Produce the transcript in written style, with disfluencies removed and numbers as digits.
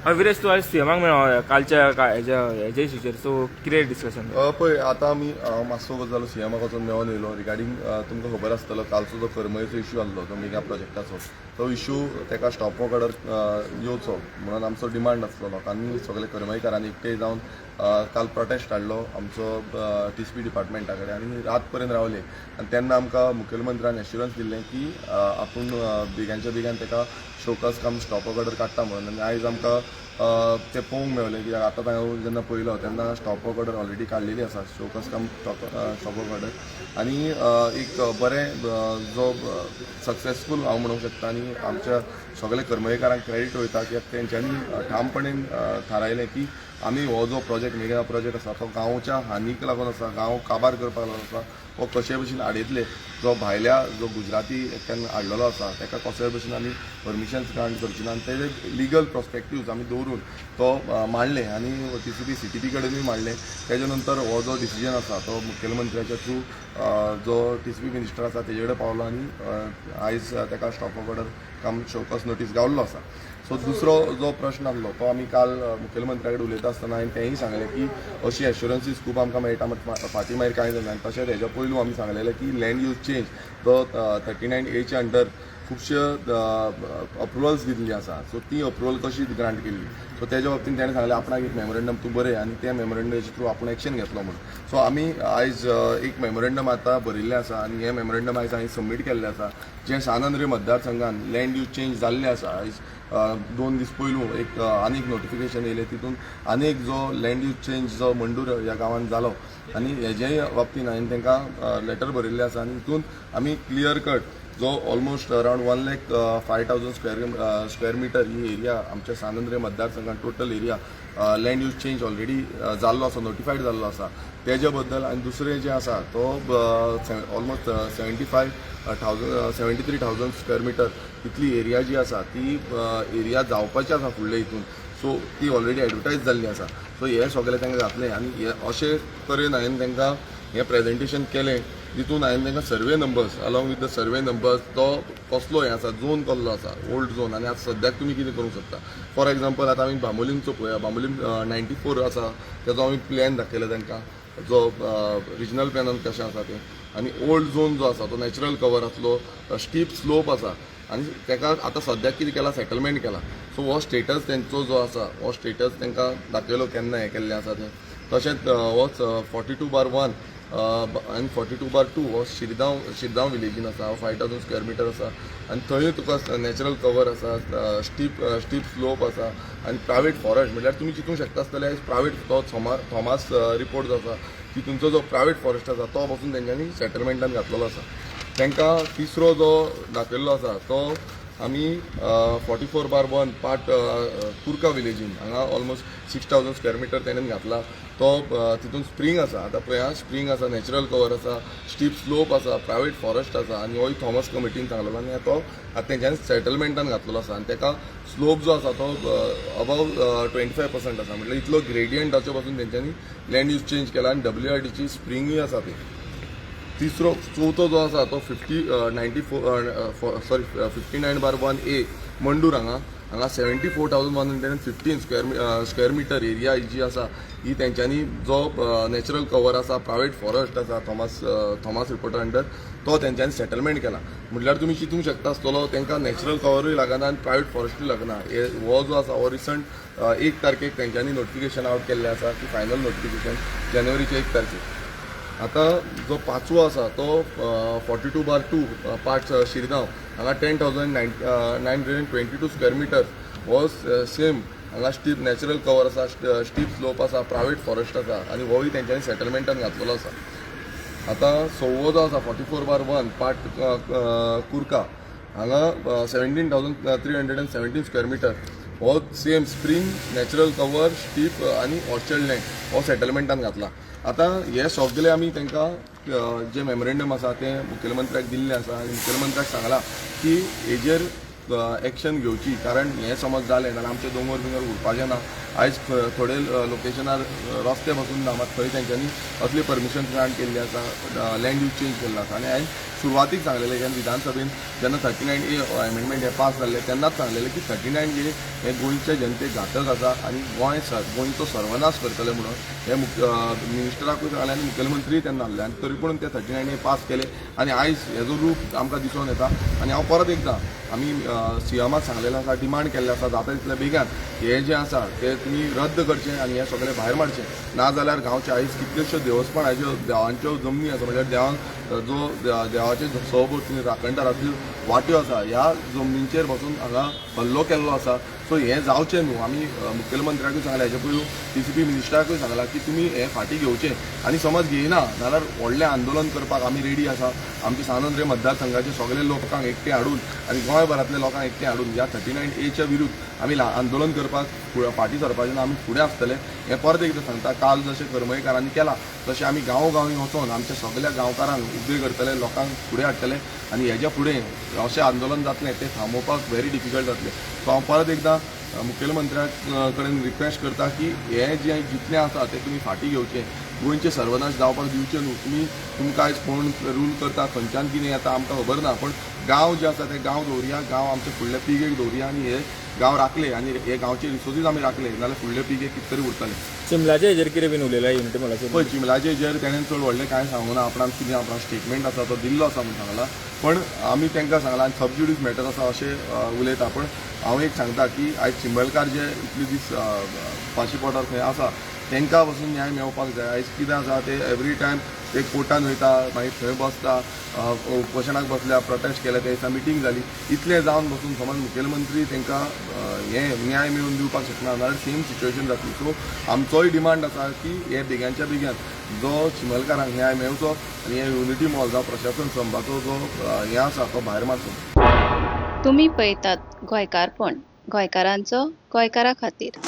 विरेश, तूं आयज सीएमाक मेळ्ळो कालच्या हेज्या हेज्या इशूचेर, सो कितें डिस्कशन? पळय, आतां आमी हांव मातसो वगत जालो सीएमाक वचून मेळोन येयलो रिगार्डींग तुमकां खबर आसतलो कालचो जो करमळीचो इश्यू आहलो, जो मेगा प्रोजेक्टाचो तो इश्यू, ताका स्टॉप ऑर्डर येवचो म्हणून आमचो डिमांड आसलो. लोकांनी, सगळे करमळीकारांनी एकठांय जावन काल प्रोटेस्ट हाडलो आमचो टीसीपी डिपार्टमेंटा कडेन आनी रात पर्यंत रावले. आनी तेन्ना आमकां मुखेलमंत्र्यान एश्युरन्स दिल्लें की आपूण बेगानच्या बेगान ताका शोकॉज कम स्टॉप ऑर्डर काडटा म्हणून. आनी आयज आमकां तें पळोवंक मेळलें, कित्याक आतां हांव जेन्ना पळयलो तेन्ना स्टॉप ऑर्डर ऑलरेडी काडलेली आसा, show cause cum stop order. आनी एक बरें जो सक्सेसफूल हांव म्हणूंक शकता आनी आमच्या सगळे करमळीकारांक क्रेडीट वयता, कित्याक तेंच्यांनी ठामपणेन थारायलें की आमी हो जो प्रोजेक्ट, मेगा प्रोजेक्ट आसा, तो गांवच्या हानीक लागून आसा, गांव काबार करपाक लागून आसा, हो कशे भशेन आडयतले. जो भायल्या जो गुजराती एकट्यान हाडलेलो आसा, ताका कसले भशेन आमी परमिशन्स ग्रांट करची ना. आनी तेजे लिगल प्रोस्पेक्टिव्स आमी दवरून तो मांडले आनी टीसीपी सीटीपी कडेनूय मांडले. तेजे नंतर हो जो डिसिजन आसा तो मुखेलमंत्र्याच्या थ्रू जो टीसीपी मिनिस्टर आसा तेजे कडेन पावलो आनी आयज ताका stop order cum show cause notice गावल्लो आसा. सो दुसरो जो प्रश्न आहलो तो आमी काल मुखेलमंत्र्या कडेन उलयता आसतना हांवें तेंय सांगलें की अशी एश्युरन्सीस खूब आमकां मेळटा, मात फाटीं मागीर कांय जायना. आनी तशेंच हेज्या पयलू आमी सांगलेलें की लँड यूज चेंज जो 39 एच्या अंडर खुबशे अप्रुवल्स दिल्ली आसा, सो ती अप्रुवल कशी ग्रांट केल्ली. सो तेज्या बाबतीन तेणें सांगलें आपणाक एक मेमोरेंडम तूं बरय आनी त्या मेमोरेंडमाच्या थ्रू आपूण एक्शन घेतलो म्हणून. सो आमी आयज एक मेमोरेंडम आतां बरयल्लें आसा आनी हें मेमोरेंडम आयज हांवें सबमीट केल्लें आसा, जें सान आंद्रे मतदारसंघान लँड यूज चेंज जाल्लें आसा. आयज 2 दीस पयलू एक आनीक नोटिफिकेशन येयलें, तितून आनीक जो लँड यूज चेंज जो मंडूर ह्या गांवांत जालो आनी हेजेय बाबतीन हांवें तांकां लेटर बरयल्लें आसा. आनी हितून आमी क्लियर कट जो almost around 1,05,000 square meter ही एरिया आमच्या सान आंद्रे मतदारसंघात total area land use change already जाल्लो आसा, नोटिफायड जाल्लो आसा, तेज्या बद्दल. आनी दुसरें जें आसा तो almost 75,000, 73,000 square meter इतली एरिया जी आसा ती एरिया जावपाची आसा फुडले हितून, सो ती ऑलरेडी एडवर्टायज जाल्ली आसा. सो हे सगळें तांकां घातलें आनी हे अशे तरेन हांवें तांकां हें प्रेजेंटेशन केलें, तितून हांवें तांकां survey numbers, along with the survey numbers, तो कसलो हें आसा, झोन कसलो आसा, ओल्ड झोन आनी आतां सद्याक तुमी कितें करूंक शकता. फॉर एग्जाम्पल, आतां आमी बांबोलीमचो पळया, बांबोलीम 94 आसा, तेजो आमी प्लॅन दाखयला तांकां, जो रिजनल प्लॅनान कशें आसा तें. आनी ओल्ड झोन जो आसा तो नॅचरल कवर आसलो, स्टीप स्लोप आसा आनी ताका आतां सद्याक कितें केलां, सेटलमेंट केलां. सो हो स्टेटस तेंचो जो आसा, हो स्टेटस तांकां दाखयलो केन्ना हें केल्लें आसा तें. तशेंच होच 42/1 आनी 42/2 हो शिरदांव, शिरदांव विलेजीन आसा, 5,000 स्क्वेअर मिटर आसा आनी थंय तुका नॅचरल कवर आसा, स्टीप स्टीप स्लोप आसा आनी प्रायवेट फॉरेस्ट. म्हणल्यार तुमी चिंतूंक शकता आसतले, प्रायवेट तो थॉमास रिपोर्ट जो आसा, तितूंचो जो प्रायवेट फॉरेस्ट आसा तो पसून तेंच्यांनी सेटलमेंटान घातलेलो आसा. तांकां तिसरो जो दाखयल्लो आसा तो आमी 44/1 पार्ट कुर्का विलेजीन, हांगा almost 6,000 square meter तेणेन घातला. तो तितून स्प्रींग आसा. आतां पळया, स्प्रींग आसा, नॅचरल कवर आसा, स्टीप स्लोप आसा, प्रायवेट फॉरेस्ट आसा आनी होय थॉमस कमिटीन सांगलेलो आनी तो आतां तेंच्यांनी सेटलमेंटान घातलेलो आसा. आनी ताका स्लोप जो आसा तो अबाव 25% आसा, म्हटल्यार इतलो ग्रेडियंटाचो पासून तेंच्यांनी लँड यूज चेंज केला आनी डब्ल्यूआरडीची स्प्रिंगूय आसा ती. तिसरो, चवथो जो आसा तो 50 94, sorry, 59/1 A Mandur हांगा, हांगा 74,115 square meter area जी आसा ही तेंच्यांनी जो नॅचरल कवर आसा, प्रायवेट फॉरेस्ट आसा, थॉमास रिपोर्टर अंडर तो तेंच्यांनी सेटलमेंट केला. म्हटल्यार तुमी चिंतूंक शकता आसतलो, तांकां नॅचरल कवरूय लागना आनी प्रायवेट फॉरेस्टूय लागना. हो जो आसा हो रिसंट 1 तारखेक तेंच्यांनी नोटिफिकेशन आवट केल्लें आसा की फायनल नोटिफिकेशन जानेवारीच्या 1 तारखेक. आतां जो पांचवो आसा तो 42/2 पार्ट शिरगांव, हांगा 10,922 square meter हो सेम हांगा स्टीप नॅचरल कवर आसा, स्टीप स्लोप आसा, प्रायवेट फॉरेस्ट आसा आनी होय तेंच्यांनी सेटलमेंटान घातलेलो आसा. आतां सव्वो जो आसा 44/1 पार्ट कुर्का, हांगा 17,317 square meter हो same spring, natural cover, steep आनी ऑर्चर्ड लँड हो सेटलमेंटान घातला. आतां हे सगळे आमी तांकां जे मेमोरेंडम आसा तें मुखेलमंत्र्याक दिल्लें आसा आनी मुखेलमंत्र्याक सांगलां की हेजेर एक्शन घेवची, कारण हें समज जालें जाल्यार आमचे दोंगर बिंगर उरपाचें ना. आयज थोडे लोकेशनार रस्ते पासून ना, मात थंय तेंच्यांनी असली परमिशन ग्रांट केल्ली आसा, लँड यूज चेंज केल्लो आसा. आनी हांवें सुरवातीक सांगलेलें, जेन्ना विधानसभेन जेन्ना 39A amendment हें पास जाल्लें तेन्नाच सांगलेलें की 39A हें गोंयच्या जनतेक घातक आसा आनी गोंय गोंयचो सर्वनाश करतले म्हणून हें मिनिस्टराकूय सांगलें आनी मुखेलमंत्रीय तेन्ना आहले आनी तरी पूण ते 39A पास केले आनी आयज हेजो रूप आमकां दिसून येता. आनी हांव परत एकदां आमी सीएमाक सांगलेलें आसा, डिमांड केल्लें आसा, जाता तितल्या बेगान हें जें आसा तें तुमी रद्द करचें आनी हें सगळें भायर मारचें. नाजाल्यार गांवचे आयज कितल्योश्यो देवस्थानाच्यो देवांच्यो जमनी आसा, म्हणल्यार देवांक जो देवाचे सभोवती राखणदाराच्यो वाट्यो आसा, ह्या जमनींचेर बसून हांगा हल्लो केल्लो आसा. सो हें जावचें न्हू. आमी मुखेलमंत्र्याकूय सांगलें, हेजे पयलू TCP मिनिस्टराकूय सांगलां की तुमी हें फाटीं घेवचें आनी समज घेयना जाल्यार व्हडलें आंदोलन करपाक आमी रेडी आसा. आमचे सान आंद्रे मतदारसंघाचे सगळे लोकांक एकटे हाडून आनी गोंयभरांतले लोकांक एकटे हाडून ह्या 39Aच्या विरुद्ध आमी आंदोलन करपाक फाटीं सरपाचें ना, आमी फुडें आसतले हें परत एकदां सांगता. काल जशें करमळकारांनी केलां तशें आमी गांवगांवी वचोन आमच्या सगल्या गांवकारांक उबे करतले, लोकांक फुडें हाडटले आनी हेज्या फुडें अशें आंदोलन जातलें तें थांबोवपाक व्हेरी डिफिकल्ट जातलें. सो हांव परत एकदां मुखेलमंत्र्या कडेन रिक्वेस्ट करता की हें जें जितलें आसा तें तुमी फाटीं घेवचें, गोंयचें सर्वनाश जावपाक दिवचें न्हू. तुमी तुमकां आयज कोण रूल करता, खंयच्यान कितें येता आमकां खबर ना, पूण गांव जे आसा ते गांव दवरुया, गांव आमचे फुडले पिळगेक दवरुया आनी हे गांव राखले आनी हे गांवचे रिसोर्सीस आमी राखले जाल्यार फुडले पिळगेक कितें तरी उरतले. चिमलाचे हेजेर कितें बीन उलयला युनिटी मॉलाचेर? पळय, चिमलाचे हेजेर तेणें चड व्हडलें कांय सांगूं ना, आपणाक कितें आपणाक स्टेटमेंट आसा तो दिल्लो आसा म्हूण सांगला, पण आमी तांकां सांगलां आनी सबज्युडीस मॅटर आसा अशें उलयता. पण हांव एक सांगता की आयज चिंबलकार जे इतले दीस फांशी पोटार खंय आसा तांकां पसून न्याय मेळपाक जाय. आयज कितें आसा ते एवरी टायम ते कोर्टान वयता, मागीर थंय बसता, उपोशणाक बसल्या, प्रोटेस्ट केले, त्या दिसा मिटींग जाली, इतलें जावन बसून समज मुखेलमंत्री तांकां हें न्याय मेळून दिवपाक शकना जाल्यार सेम सिच्युएशन जातली. सो आमचोय डिमांड आसा की हे बेग्यांच्या बेग्यान जो चिंबलकारांक न्याय मेळचो आनी हे युनिटी मॉल जावं प्रशासन स्तंभाचो जो हें आसा तो भायर मारचो. तुमी पळयतात गोंयकारपण, गोंयकारांचो गोंयकारा खातीर.